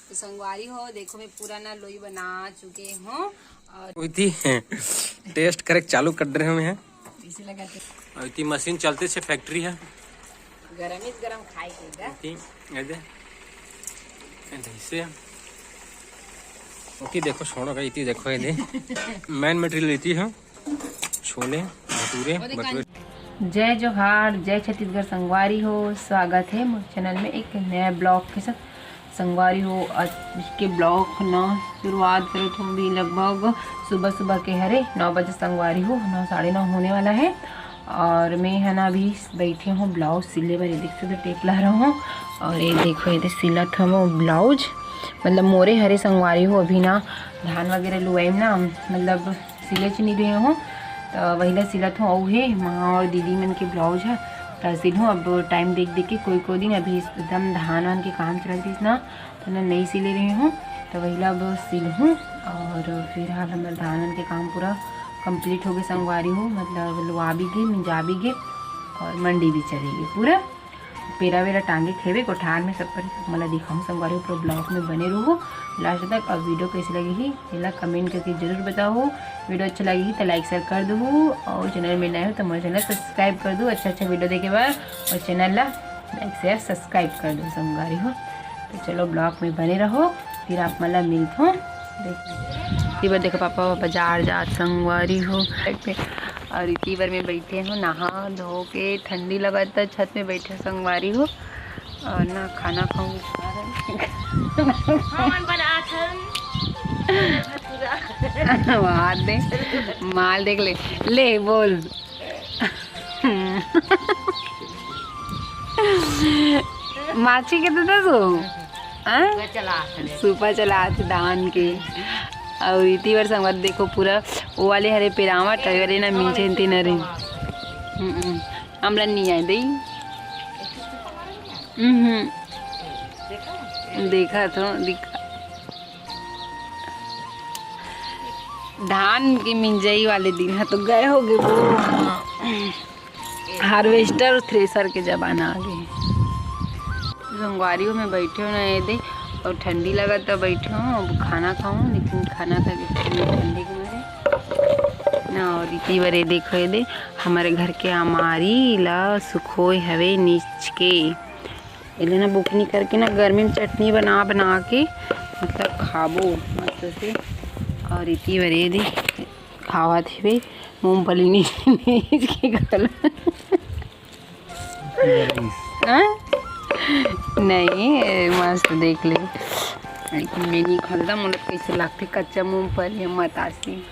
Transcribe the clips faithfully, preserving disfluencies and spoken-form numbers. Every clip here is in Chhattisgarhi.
तो संगवारी हो, देखो, मैं पूरा ना लोई बना चुके हूँ। और इति टेस्ट करे चालू कर दे रहे हैं। इसे लगा के और इति मशीन चलते से फैक्ट्री है। गरम ही गरम खाए के गा। इति ये दे, ये दे इसे। ओके, देखो, छोड़ो का इति देखो, ये दे मेन मटेरियल इति है, छोले भटूरे। भटूरे। जय जोहार, जय छत्तीसगढ़ संगवारी हो, स्वागत है मोर चैनल में एक नया ब्लॉग के साथ। संगवारी हो, आज के ब्लॉग ना शुरुआत करत हूँ अभी लगभग सुबह सुबह के हरे नौ बजे। संगवारी हो, नौ, साढ़े नौ होने वाला है और मैं है ना अभी बैठे हूँ ब्लाउज सिले बर। ये देख सकते टेप ला रहा हूँ और ये देखो, ये सिलत हूँ ब्लाउज, मतलब मोरे हरे संगवारी हो। अभी ना धान वगैरह लुआई ना, मतलब सिले च नहीं रहे हो, तो वही ला सिलत हूँ। अउ हे माँ और दीदी मन के ब्लाउज है, तो सिल हूँ। अब टाइम देख देख के कोई कोई दिन, अभी एकदम धान वान के काम चलत रहिस ना, तो ना नहीं सिले रहे हूँ, तो वही ला अब सिल हूँ। और फिर हाल हमारे धान वान के काम पूरा कंप्लीट हो गए संगवारी हो, मतलब लुआ भी गए, मिंजा भी गए और मंडी भी चले गए पूरा। पेरा वेरा टांगे खेवे कोठार में सब पर, मोला दिखाऊँ संगवारी हो, पूरा ब्लॉग में बने रहो लास्ट तक। और वीडियो कैसे लगी ही, एला कमेंट करके जरूर बताओ। वीडियो अच्छा लगी ही तो लाइक शेयर कर दो, और चैनल में नए हो तो मोर चैनल सब्सक्राइब कर दो। अच्छा अच्छा वीडियो देखे बर और चैनल ला लाइक शेयर सब्सक्राइब कर दो संगवारी हो। तो चलो ब्लॉग में बने रहो, फिर आप मन ला मिलथों। देख, इति बर देखो पापा बाजार जात संगवारी हो, और इति बर मैं बैठे हूँ नहा धो के, ठंडी लगत है, छत में बैठे संगवारी हो, और ना खाना खाऊंगी। हमन बनात हन भटूरा। वाह दे, माल देख ले, ले बोल। माची के तो दस हो। हाँ? चला हन। सुपा चलात धान के। और इति बर संगत देखो पूरा वो वाले हरे पेरावट, अउ वाले ना मिंजे तीन हरे। हम्म, हमला नहीं आए दई। हम्म, देखा तो दिखा। धान के मिंजई वाले दिन ह तो गए हो गे वो। हार्वेस्टर थ्रेसर के जमाना आ गए। संगवारी हो, मैं बैठे हूँ ना ये दे, और ठंडी लगत तो बैठे हूँ, अब खाना खाऊँ, लेकिन खाना खा के ठंडी, ठंडी के मारे ना। और इति बर ये देखो, ये दे हमारे घर के आमारी ला सुखोय हवे नीच के, एले ना बुकनी करके ना गर्मी में चटनी बना बना के मतलब खाबो मस्त से। और इति बर ये दे खावत हेवे मूंगफली नीच के गल। हाँ? नहीं, ए, मस्त देख ले। लेकिन मैं नहीं खाता, मोला कैसे लगथे कच्चा मूंगफली, हम बतासी।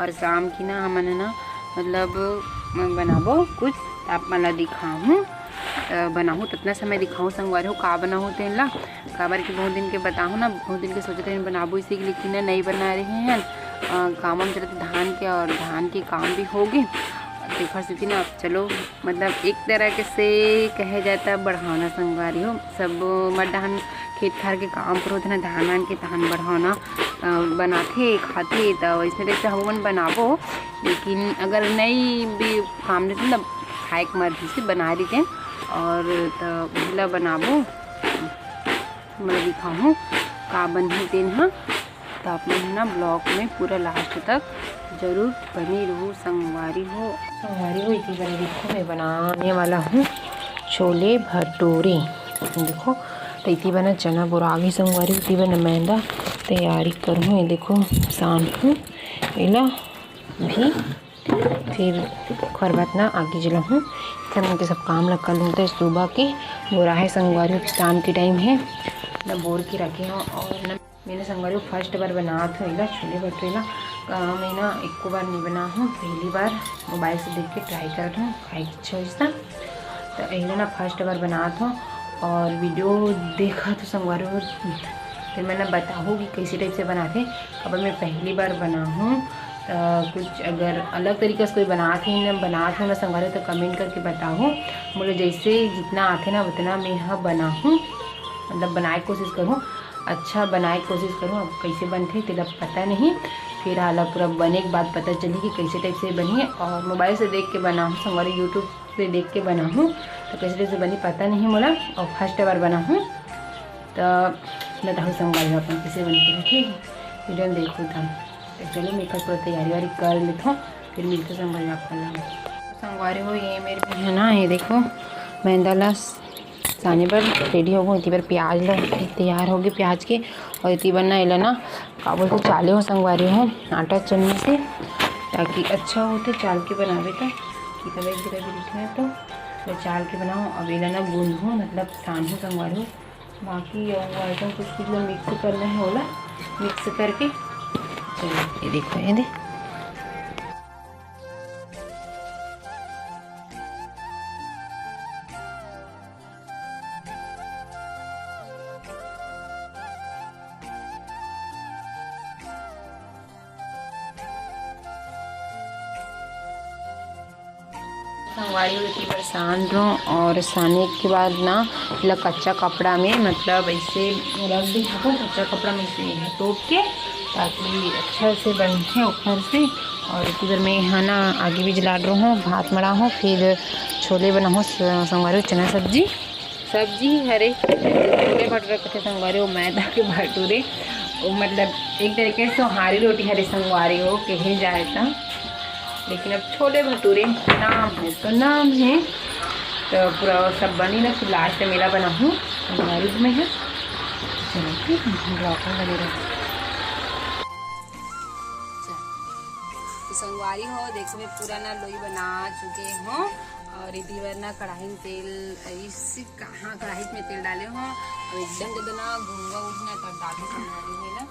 और शाम की ना हमन ना मतलब बनाबो कुछ, आप मन ला दिखाहूँ, अ, बनाहूँ, ततना समय दिखाहूँ संगवारी हो का बनाहूँ तेन ला। काबर कि बहुत दिन के बताहूँ ना, बहुत दिन के सोचत रहेन बनाबो इसे, लेकिन ना नहीं बना रहे हैं। अ, काम वाम चलत धान के, और धान के काम भी हो गए। तेखर सेती ना अब चलो, मतलब एक तरह के से कहे जाए त बढ़ाना संगवारी हो, सब मड्डा हन खेत खार के काम पर होथे ना, धान वान के तहान बढ़ाना, अ, बनाथे खाथे, त वैसने टाइप से हमन बनाबो। लेकिन अगर नहीं भी काम देथे ना, खाए के मर्जी से बना देथे, और त उही ला बनाबो, मैं दिखाहूँ का बनही तेन ह। त आप मन ना ब्लॉग में पूरा लास्ट तक जरूर बने रहू संगवारी हो। संगवारी हो, इति बर देखो मैं बनाने वाला हूँ छोले भटूरे। देखो, तो इति बर ना चना बोरा आगे संगवारी हो, इति बर ना मैदा तैयारी करहूँ। ये देखो, सान हूँ एला भी, फिर ओकर बाद ना आगे जला हूँ, फिर उनके सब काम ला कर लूँ। तो सुबह के बोरा है संगवारी हो, शाम के टाइम है ना, बोर के रखे हूँ। और ना मैंने संगवारी हो फर्स्ट बार बनात हूँ एला छोले भटूरे ला। अ, मैं ना एको बार नहीं बना हूँ, पहली बार मोबाइल से देख के ट्राई करत हूँ, खाए के इच्छा होइस ना, तो एला ना फर्स्ट बार बनात हूँ। और वीडियो देखा तो संगवारी हो, फिर मैं ना बताहूँ कि कैसे टाइप से बनाथे। काबर मैं पहली बार बना हूँ, तो कुछ अगर अलग तरीका से कोई बनात है ना, बनात हो ना संगवारी हो, तो कमेंट करके बताहूँ। मोला जैसे जितना आथे ना उतना मैं ह बनाहूँ, मतलब बनाए के कोशिश करूँ, अच्छा बनाए के कोशिश करूँ। अब कैसे बनथे तेला पता नहीं, फिर हाला पूरा बने के बाद पता चली कि कैसे टाइप से बनी। और मोबाइल से देख के बनाहूँ संगवारी, यूट्यूब से देख के बनाहूँ, तो कैसे टाइप से बनी पता नहीं मोला, और फर्स्ट बार बनाहूँ। तो बताहूँ संगवारी हो अपन कैसे बनथे, ठीक है, वीडियो में देखो तब। तो चलो मैं एक पूरा तैयारी वारी कर लेथों, फिर मिलते संगवारी हो अपन ला। संगवारी हो, ये मेरे भी है ना, ये देखो मैदा ला साने बर रेडी हो गई। इति बर प्याज ला तैयार हो गई प्याज के, और इति बर ना एला ना का बोलते चाले हो संगवारी हो आटा चन्नी से, ताकि अच्छा होते चाल के बनावे तो कि तब एक जगह भी दिखे तो, तो चाल के बनाओ। अब एला ना गूंदहूँ, मतलब सानहूँ संगवारी हो। बाकी अउ आइटम कुछ कुछ ला मिक्स करना है, ओला मिक्स करके चलो ये देखो, ये दे। संगवारी हो, एती बर सान रहो और साने के बाद ना एला कच्चा कपड़ा में मतलब ऐसे रख दे, कच्चा कपड़ा में से तोप के, ताकि अच्छा से बनथे ओखर से। और इधर मैं यहाँ ना आगे भी जला रहो, भात मड़ा हो, फिर छोले बना हो, स-, संगवारी हो, चना सब्जी। सब्जी हरे, छोले भटूरे कथे संगवारी हो, मैदा के भटूरे, वो मतलब एक तरीके से सोहारी रोटी हरे संगवारी हो कहे जाए तो। लेकिन अब छोले भटूरे नाम है तो नाम है, तो पूरा सब बनी ना, फिर लास्ट में मेला बनाहूँ संगवारी में है। चलो ठीक है, vlog में बने रहो। तो संगवारी हो, देखो मैं पूरा ना लोई बना चुके हूँ। और इति बर ना कढ़ाई में तेल, इस, हाँ, कढ़ाई में तेल डाले हो और एकदम जब ना घुंगा उठना तब डाले संगवारी हो ना।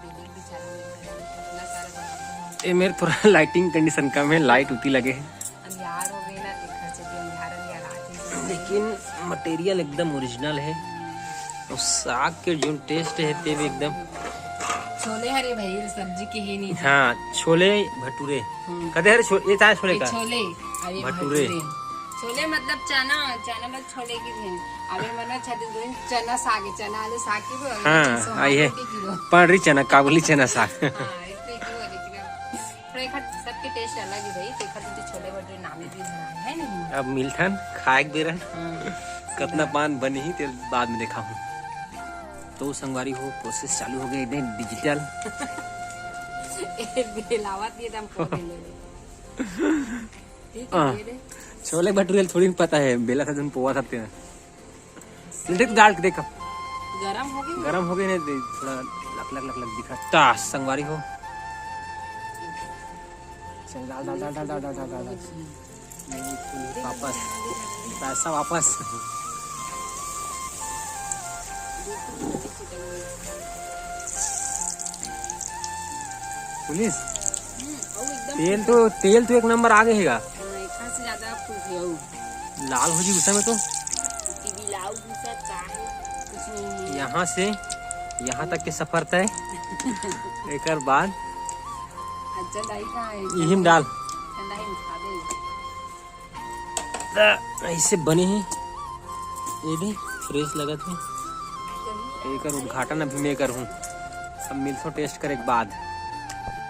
बिजली भी चालू नहीं करे, इतना सारा बनाते हैं। ए मेरे थोड़ा लाइटिंग कंडीशन कम है, लाइट उती लगे है। अंधियार हो गए ना, तो घर से भी अंधियार अंधियार आते हैं। लेकिन मटेरियल एकदम ओरिजिनल है। और साग के जो टेस्ट है ते भी एकदम छोले हरे भाई, सब्जी के ही नहीं। हाँ, छोले भटूरे। हम्म। कदे हरे छो-, ये चाहे छोले ये का? छोले, अरे भटूरे। भटूरे। छोले मतलब चना, चना मतलब छोले की थे। अबे मना छत्तीसगढ़ी चना साग है, चना आलू साग की बोल, हाँ, सोहारी आई है। रोटी की बोल। पहाड़ी चना, काबुली चना साग। हाँ, एक तो एक ही बोल, लेकिन अब थोड़ा एक हाथ सबके टेस्ट अलग है भाई, तो एक हाथ तो छोले भटूरे नाम ही भी बना है, है नहीं? अब मिलथन, खाए के बेरा। हाँ। कतना पान बनी ही, तेल बाद में देखा हूँ। तो संगवारी हो, प्रोसेस चालू हो गई एकदम डिजिटल। ए, बेलावत ये दम को ले ले। ठीक हाँ। है, ये दे। छोले भटूरे थोड़ी पता है, बेला था जन पोहा था तेरा। देख डाल के देख। गरम हो गई? गरम हो गई, नहीं दे, थोड़ा लक लक लक लक दिखा। ता संगवारी हो। चल डाल, डाल, डाल। नहीं, वापस। पैसा वापस। पुलिस? हम्म, और एकदम तेल तो, तेल तो एक नंबर आ गए हैगा। हाँ, एक हाथ से ज्यादा फूल गया वो। लाल हो जी उस समय तो। टीवी लाओ, दूसरा चाहे कुछ नहीं है। यहाँ से यहाँ तक के सफर तय। एकर बाद अच्छा, दाई कहाँ है? यही में डाल। चंदा ही उठा दे। त ऐसे बने हैं, ये भी फ्रेश लगत है। एकर उद्घाटन अभी मैं करहूँ। अब मिलथों टेस्ट करे के बाद।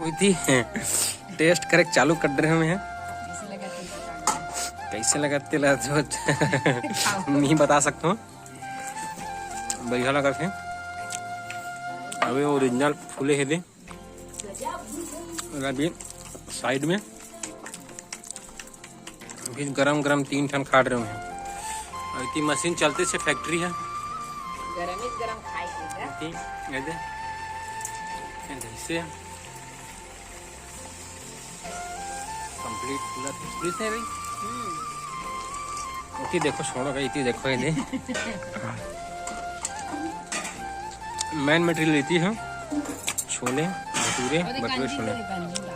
वही थी, टेस्ट करे के चालू कर दे रहे हैं। कैसे लगत है, बता दो। कैसे लगत तेला जो नहीं बता सकता हूँ। बढ़िया लगत है। अभी ओरिजिनल फूले है दे। और अभी साइड में फिर गरम गरम तीन ठन खाट रहे हैं। और इतनी मशीन चलते से फैक्ट्री है। गरम ही गरम खाए के का? इतनी, ये दे। ये जैसे complete पूरा complete है भाई। हम्म। इतनी देखो, छोड़ो भाई, इतनी देखो ये दे। मेन मटेरियल इतनी है, छोले भटूरे, और एक भटूरे कांजी छोले। करे, कांजी।